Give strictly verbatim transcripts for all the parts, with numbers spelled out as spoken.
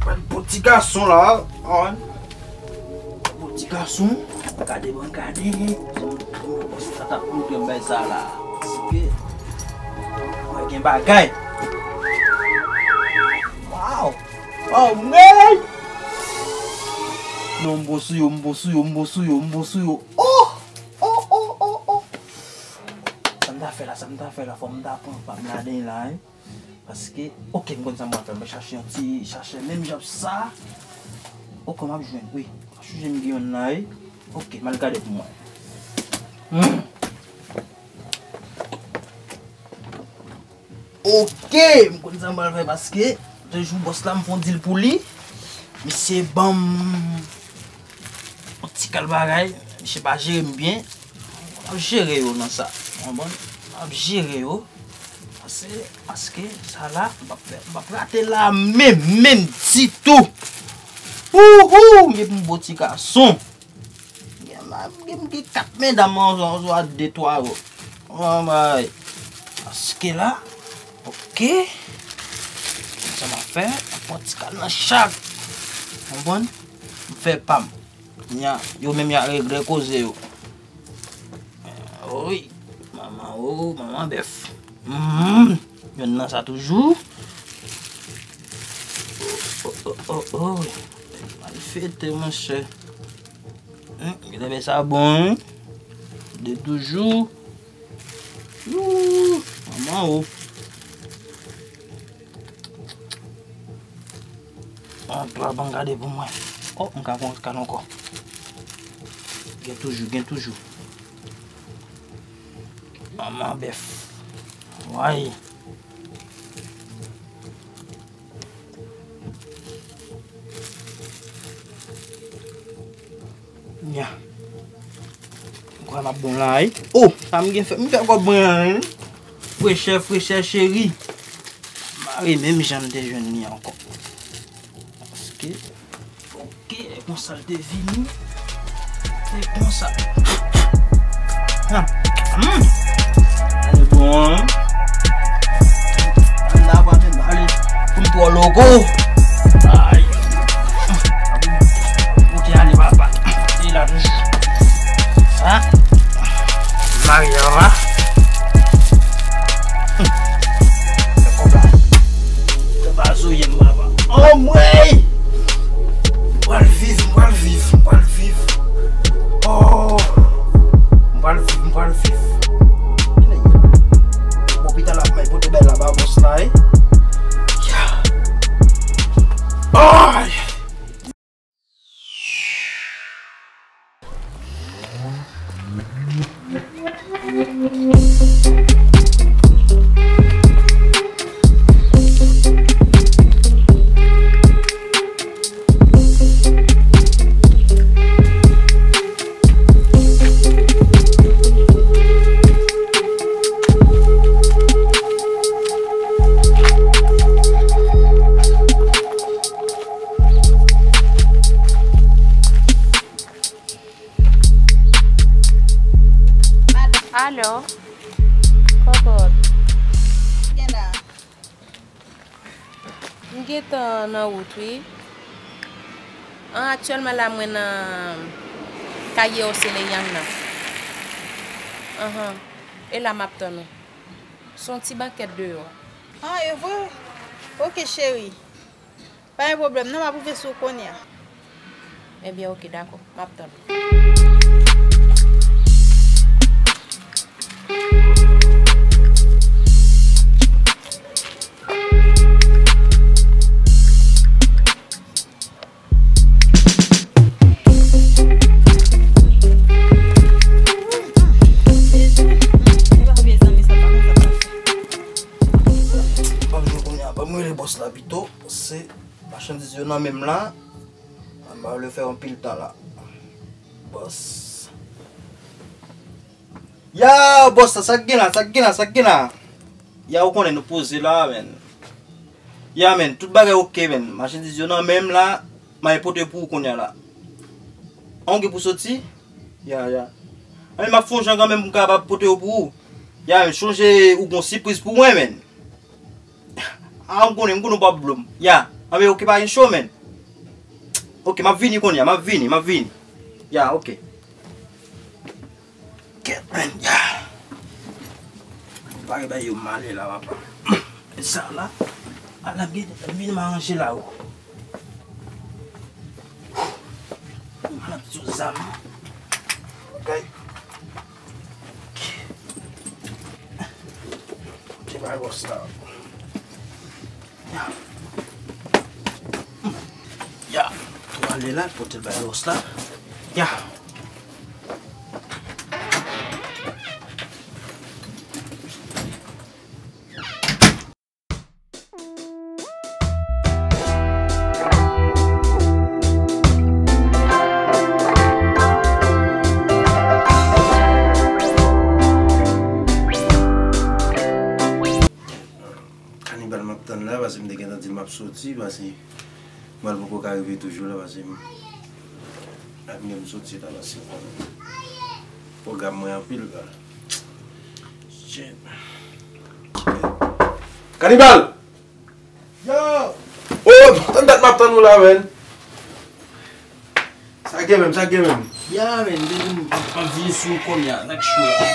Pral bon ti gason la, a. Bon ti gason. Gade, bon, gade. Sa t ap montre m bay sa la. Paske, mwen gen bagay. Wow. Oh, man. Non, m bon sou yo, m bon sou yo, m bon sou yo, m bon sou yo. Oh! Oh, oh, oh, oh. Sa m ta fè la, sa m ta fè la, fò m ta pran pa m ladan la, wi. Paske, oke, m konn sa m pral fè, m chache yon ti, chache menm jan sa. Oke, m ap jwenn, wi. M ap chanje m gen youn la, wi. Oke, m al gade pou mwen. Hmm. Oke, m konn sa m pral fè paske de jou bòs la m fè yon deal pou li. Misye ban m yon ti kal bagay, misye pa jere m byen. M ap jere yo nan sa. Ou konprann? M ap jere yo. Paske, paske sa la, m p ap fè, m p ap rate la menm, menm ditou. Ouhou, m gen pou m bon ti gason. Gen, m gen, m gen kat medam an, an, an, de twa yo. Anmay. Paske la, oke. Sa m ap fè, m ap pran ti kal nan chak. Konprann? M fè pa m. Nya, yo menm y a regle koze yo. Wi, manman, o, manman bèf. Hmm, youn nan sa toujou. O, o, o, o. Malfektè, monchè. Hmm, gade sa bon, wi. De toujou. Ooh, manman, o. An, twa ban gade pou mwen. O, m ka pran kal ankò. Gen toujou, gen toujou. Manman bèf. Way. Nya. M kwè m ap bon la, wi. O, sa m gen fè, m fè kòb mwen an, wi. Frechè, frechè, cheri. Mare menm jan m te jwenn li ankò. Paske, oke, e konsa l te vini. E konsa. Ha. Hmm. Ale bon. Ale la, pa menm, ale. Pou m twò loko. Ay. Oke, ale, papa. Se la toujou. Ha? Mari an la. Fè kòb la. Fè pa zoye m, papa. Anmwey! M pral viv, m pral viv, m pral viv. Oh! M pral viv, m pral viv. Kilè ye? Bon, pita la, mwen pote bay la ba bòs la, eh. Ya. Ay! Alo, kòkòt. Gen la. M gentan nan wout, wi. An, aktyèlman la, mwen nan Calle Ocean nan. Anhan. E la m ap tann ou. Se yon ti bankèt deyò. An, e vre? Oke, cheri. Pa gen pwoblèm, non, m ap rive sou ou kounye a. Ebyen, oke, dakò. M ap tann ou. Ban m jwe kounye a, ban m rele bòs la pito. Se machandiz yo nan men m la. M pa vle fè anpil tan la. Bòs. Ya, bòs la, sa k gen la, sa k gen la, sa k gen la? Ya, ou konnen nou poze la, men. Ya, men, tout bagay oke, men. Machandiz yo nan men m la, m al pote pou ou kounye a la. An, ou gen pou soti? Ya, ya. Anben, m ap fè yon jan kanmenm pou m kapab pote yo pou ou. Ya, men, chonje ou gon sipriz pou mwen, men. Ah, m konnen, m konnen w p ap blo m. Ya. Anben, oke, pa gen cho, menn. Oke, m ap vini kounye a, m ap vini, m ap vini. Ya, oke. Kèt, menn, ya. Pare bay yo m ale la, papa. E sa la. Ala m gen, m vin m aranje la, o. M ap sou zam. Bagay. Ti bagay bòs la. Ya. Ya. Tou ale la, pote l bay bòs la. Ya. Kanibal m ap tann la, paske m te gentan di l m ap soti, paske m pral poko ka rive toujou la, paske m ap menm soti la, paske pwogram mwen anpil la. Shit. Kanibal! Yo! Oh, tann dat m ap tann ou la, menn. Sa gen menm, sa gen menm. Ya, menn, depi m ap, ap vini sou ou kounye a, sa k cho la.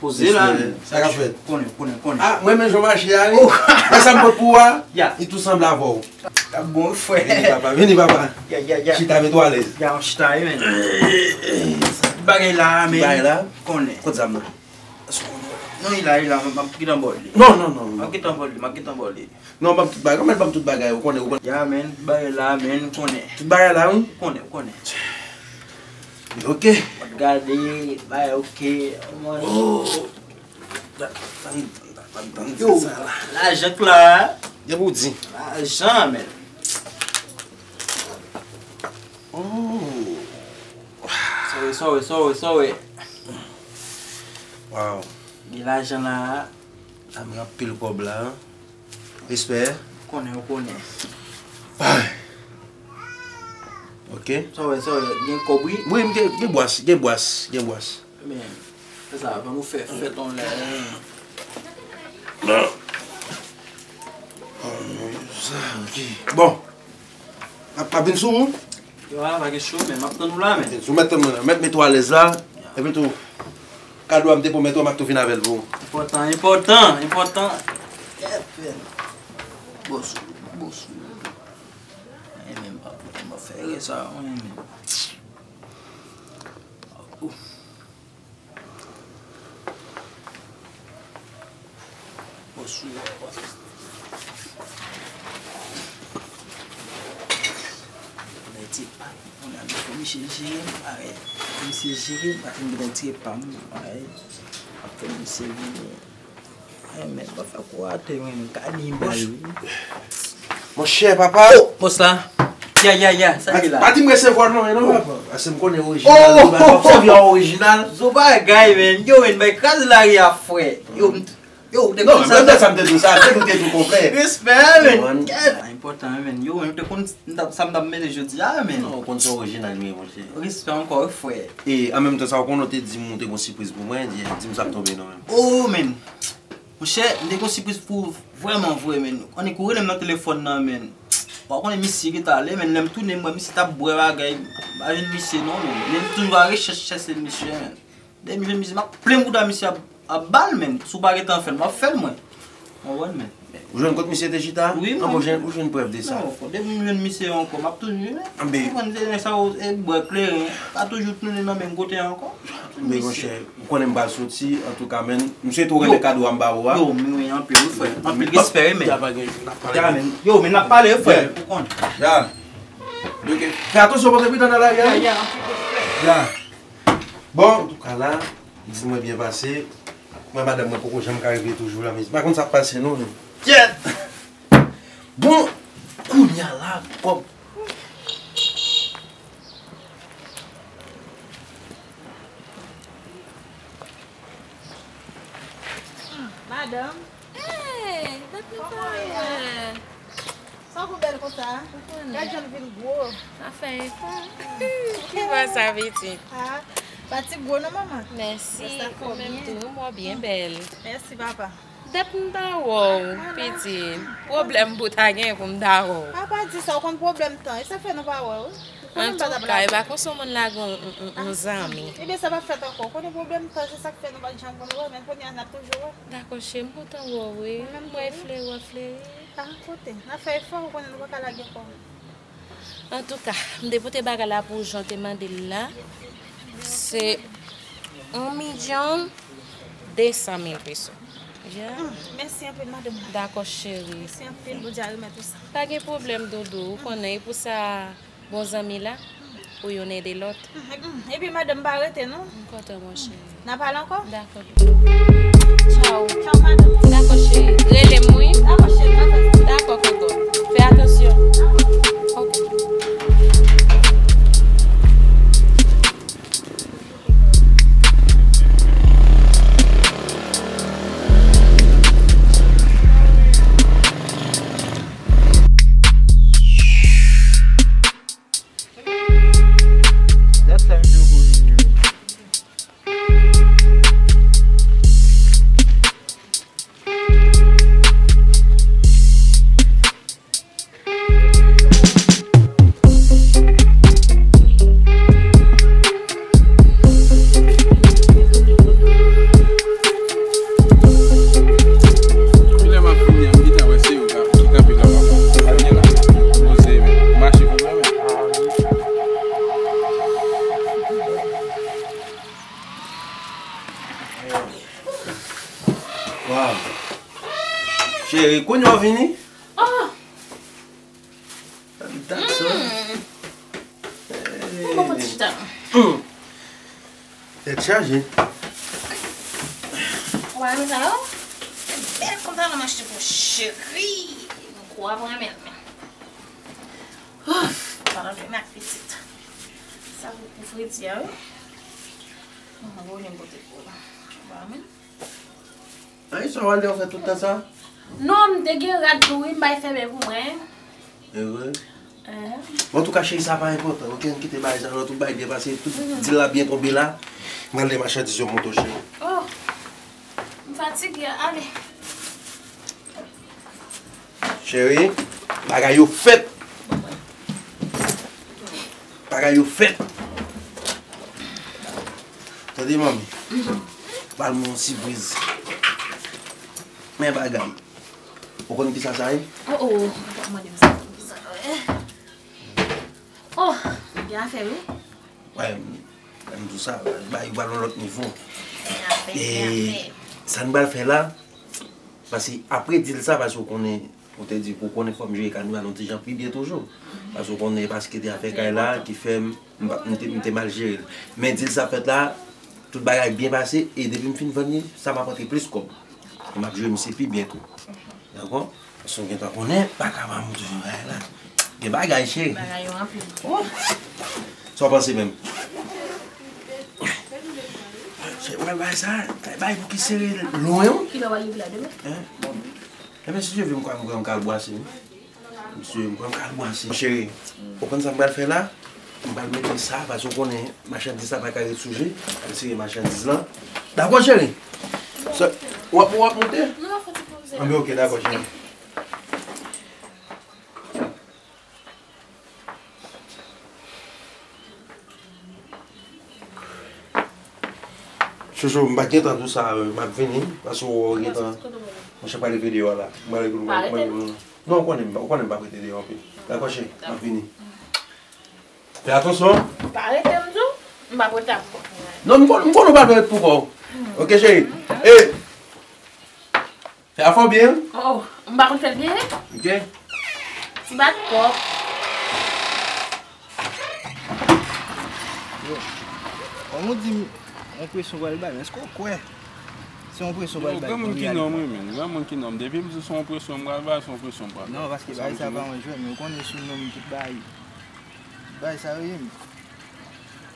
Poze la, respè, menn. Sa k ap fèt? Konnen, konnen, konnen. Ah, mwen menm jan mache a, wi. Oh! Mwen sa m pot pou ou a, ya, li tou sanble avè w. Ap bon, wi, frè. Vini, papa, vini, papa. Ya, ya, ya. Chita, mete w alèz. Ya, m chita, wi, menn. Bagay la, menn. Bagay la? Konnen. Kot zam nan? Non, li la, li la, m ap gentan ba w li. Non, non, non, non. M ap gentan ba w li, m ap gentan ba w li. Non, ban m tout bagay. Kòman ban m tout bagay, ou konnen, ou konnen. Ya, menn, bagay la, menn, konnen. Tout bagay la, wi? Konnen, konnen. Ok. Mwen gade, bagay ok. Oh. Tann, tann, tann, tann, yo, sa la. Lajan k la. Depi w di. Lajan, menn. Oh. Sorry, sorry, sorry, sorry. Wow. Gen lajan la. La, men anpil kòb la. Respè. Konnen, ou konnen. Ay. Ok. Sorry, sorry, gen kòb, wi. Wi, m gen, gen bwas, gen bwas, gen bwas. Men, se sa, ban nou fè fèt on lè. Non. Sa, ok. Bon. Ap, ap vin sou ou? Yo, a, pa gen cho, men m ap tann ou la, men. Vin sou, mèt tann mwen la. Mèt, mete w alèz la. Epi tou, kado a m te pwomèt ou, m ap tou vin avè l pou ou. Enpòtan, enpòtan, enpòtan. Kèt, frè. Bòs ou, bòs ou. Ay, men, papa, m ap fè erè sa, wi, men. Ouf. Bòs ou, bòs. Nèg ti pa, kounye a, fò misye jere m, parèy. Misye jere m, pa t gen ti pa m, parèy. Apre misye vini. Ay, men, pa fè kou atè, men, kanibal, wi. Monchè, papa. Oh, bòs la. Ya, ya, ya, sa ki la? Pa di m resevwa non, non, papa. Paske m konnen orijinal. Oh! Li pa obsève yon orijinal. Zo bagay, men. Yo, men, bay kraze lari a, frè. Yo, m t-, yo, depi non, sa, menm sa m te di w sa, depi w te tou konplè. Respè, men. Kèt. Sa enpòtan, men. Yo, men, m te konn m t ap, sa m t ap mete jodi a, men. Non, ou konn se orijinal, men, monchè. Respè ankò, wi, frè. E, an menm tan sa, ou konnen w te di m ou te gon sipriz pou mwen, di, di m sa k tonbe non, men. Oh, men. Monchè, m te gon sipriz pou ou vrèman vre, men. Annik ou rele m nan telefòn nan, men. Ou pa konnen misye ki t ale, men. Lè m tounen, m wè misye t ap bwè bagay. M pa jwenn misye non, men. Men m toujou a rechèch chèche misye, men. Depi m jwenn misye, m ap plenn kouta misye ap, ap ba l, men. Si w pa gentan fè l, m ap fè l, mwen. Ou konprann, men. Ou jwenn kot misye te chita? Wi, mwen. Ou jwenn, ou jwenn prèv de sa? Non, depi m jwenn misye ankò, m ap toujou jwenn. Anben. Ou konprann, se nèg sa yo, e bwè kleren, pa toujou tounen nan menm kote a ankò. Men, monchè, ou konnen m pral soti, antouka, men, m swete w renmen kado a m ba ou a. Yo, men wi, anpil, wi, frè. Anpil respè, wi, men. Ya, pa gen, n ap pale. Ya, men. Yo, men n ap pale, wi, frè. Ou konn. Ya. Ok. Fè atansyon, pote pridan nan lari a, wi. Ya, ya, anpil respè. Ya. Bon, antouka, la, di mwen byen pase. Mwen, madanm mwen poko janm ka rive toujou la, men m pa konn sa k pase, non, men. Kyèt! Bon, kounye a la, kòb. Madanm. Hey, dat nou pa wè. Sa w gon bèl konsa? Ou konnen. Gad jan l vin gwo. Sa fè efò. Ki vwa sa, pitit? Ah, pa ti gwo non, manman. Mèsi. Ou menm tou, ou byen bèl. Mèsi, papa. Dèt m ta wè w, pitit. Pwoblèm pou ta gen pou m ta wè w. A pa di sa, ou konn pwoblèm tan. E sa k fè nou pa wè w. Antouka, e pa konsa yon moun lage yon, yon, yon, yon zanmi. Ebyen, sa p ap fèt ankò. Ou konnen pwoblèm tan, se sa k fè nou pa t janm konn wè, men kounye a n ap toujou wè. Dakò, cheri, m kontan wè w, wi. Mwen menm tou, wi. Mwen fle w ap fleri. A, kote? N ap fè efò, ou konnen nou pa ka lage kò. Antouka, m te pote bagay la pou w jan w te mande l la. Se yon milyon de san mil peso. Ya. Hmm, mèsi anpil, madanm. Dakò, cheri. Mèsi anpil, Bondye a remèt ou sa. Pa gen pwoblèm, doudou. Ou konnen, e pou sa, bon zanmi la, pou youn ede lòt. Hmm, epi madanm, pa rete, non. M kontan, monchè. N a pale ankò? Dakò. Tchaw. Tchaw, madanm. Dakò, cheri. Rele m, wi. Dakò, cheri, m ap fè sa. Dakò, koko. Fè atansyon. Ok. Dat sa misye poko vini. Kilè m ap fini an, m gentan wè se yo ki kanpe la, pa byen la. Poze, men mache pou mwen, men. Waw. Cheri, kounye a w vini? Oh! Sa di dat sa. Mm. Hey. Mwen poko ti chita. Mm. Tèt chaje. Wa, men sa yo. Bèl konsa, nan mache pou cheri. Mwen kwè mwen renmen l, men. Ouf, pa nan dòmi ak pitit. Sa pou, pou fredi a, wi. Mwen gwo nen pote pou ou. Ba, men. Ay, sa w al de w fè tout tan sa? Non, m te gen rad tou, wi, m bay fèmen pou mwen. E vre? Ehn. Bon, antouka, cheri, sa pa enpòtan, oke? Ann kite bagay sa, lòt tout bagay byen pase, tout dil la byen tonbe la. M al de machandiz yo monte w, cheri. Oh, m fatige, ale. Cheri, bagay yo fèt. Bagay yo fèt. Tande, manmi. Ba m yon sipriz. Men bagay. Ou konn kisa sa ye? Oh, oh, ou pa mande m sa, ou konn kisa sa ye. Oh, gen afè, wi. Wè, m, m di w sa, bagay yo pral yon lòt nivo. Gen afè, gen afè. E sa n pral fè la, paske apre dil sa, paske ou konnen, ou te di pou konnen fò m jere kay nou an yon ti jan pi byen toujou. Paske ou konnen, paske te afè kay la ki fè m, m pa, m te, m te mal jere l. Men dil sa fèt la, tout bagay byen pase, e depi m fin vann li, sa m ap rantre plis kòb. E m ap jere misye pi byen tou. Dakò? Paske w gentan konnen, pa ka pa monte yon bagay la. Gen bagay, cheri. Bagay yo anpil. Oh. Sa w panse menm? Cheri, wè bagay sa, bagay pou ki sere lwen, wi. Kilè w al rive la demen? Hein? Bon. Enben, si Dye vle, m kwè m kwè m ka al bwase, wi. Mesye, m pran kal bwase. Cheri, ou konn sa m pral fè la? M pral mete sa, paske w konnen machandiz sa pa ka ret sou je. Al sere machandiz lan. Dakò, cheri? Sa, w ap, w ap monte? Non, fò ti poze. Anben, oke, dakò, cheri. Chouchou, m pa t gentan di w sa, m ap vini, paske w gentan. Monchè, pale videyo a la. M pale pou nou. Non, ou konnen, ou konnen m p ap rete deyò anpil. Dakò, cheri, m ap vini. Fè atansyon. Pa rete m di w, m p ap rete ankò. Non, m konn, m konn ou p ap rete pou kò w. Oke, cheri. E, fè afè w byen. Oh, m pa konn fè l byen, wi. Oke. Ti bat kò. Yo, kòm ou di m, yon presyon pral bay, men èske w kwè se yon presyon pral bay? Yo, granmoun ki nonm, wi, men. Granmoun ki nonm. Depi m di se yon presyon m pral bay, se yon presyon m pral bay. Non, paske bagay sa pa yon jwèt, men ou konnen sou nonm tout bagay. Bagay sa yo ye, men.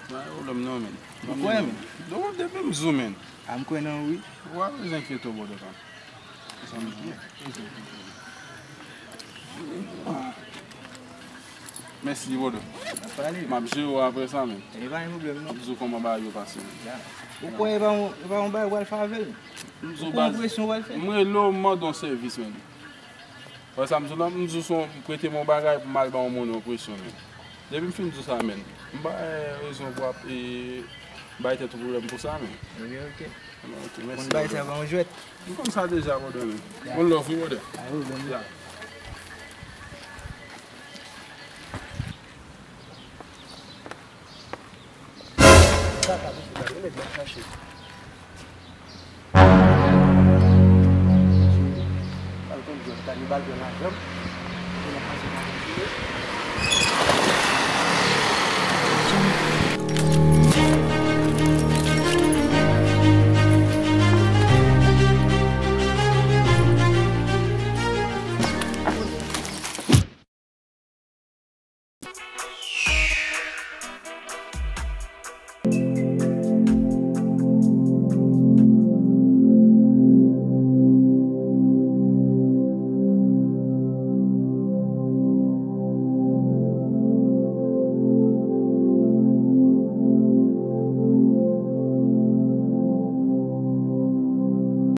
Pa gen pwoblèm non, men. Ou kwè, men? Depi m di w, men. A, m kwè nan ou, wi. Ou pa bezwen enkyete w bò dòt an. Mèsi, brother. N ap pale. M ap jere w apre sa, men. E pa gen pwoblèm, M non. Ap di w kòman bagay yo pase, men. Ou kwè e pa yon, e pa yon bagay ou pral fè avè l? M di w, Ou pran baz, presyon ou pral fè? m rele w, m mande yon sèvis, men. Wè sa m di w la, m di w se yon, prete m yon bagay pou m al ba yon moun yon presyon, men. Depi m fin di w sa, men. M pa, eh, rezon pou ap, eh, bay tèt ou pwoblèm pou sa, men. Ok, ok. Ok, mèsi, Moun bay sa brother. Pa yon jwèt. M konn sa deja, brother, men. One love, wi, brother. A yo, bon. Ya. Sa ka pou fè, gade, nèg la chache. Al konn jwèt, kanibal jwèt lajan. Yo nan pase pa kontinye.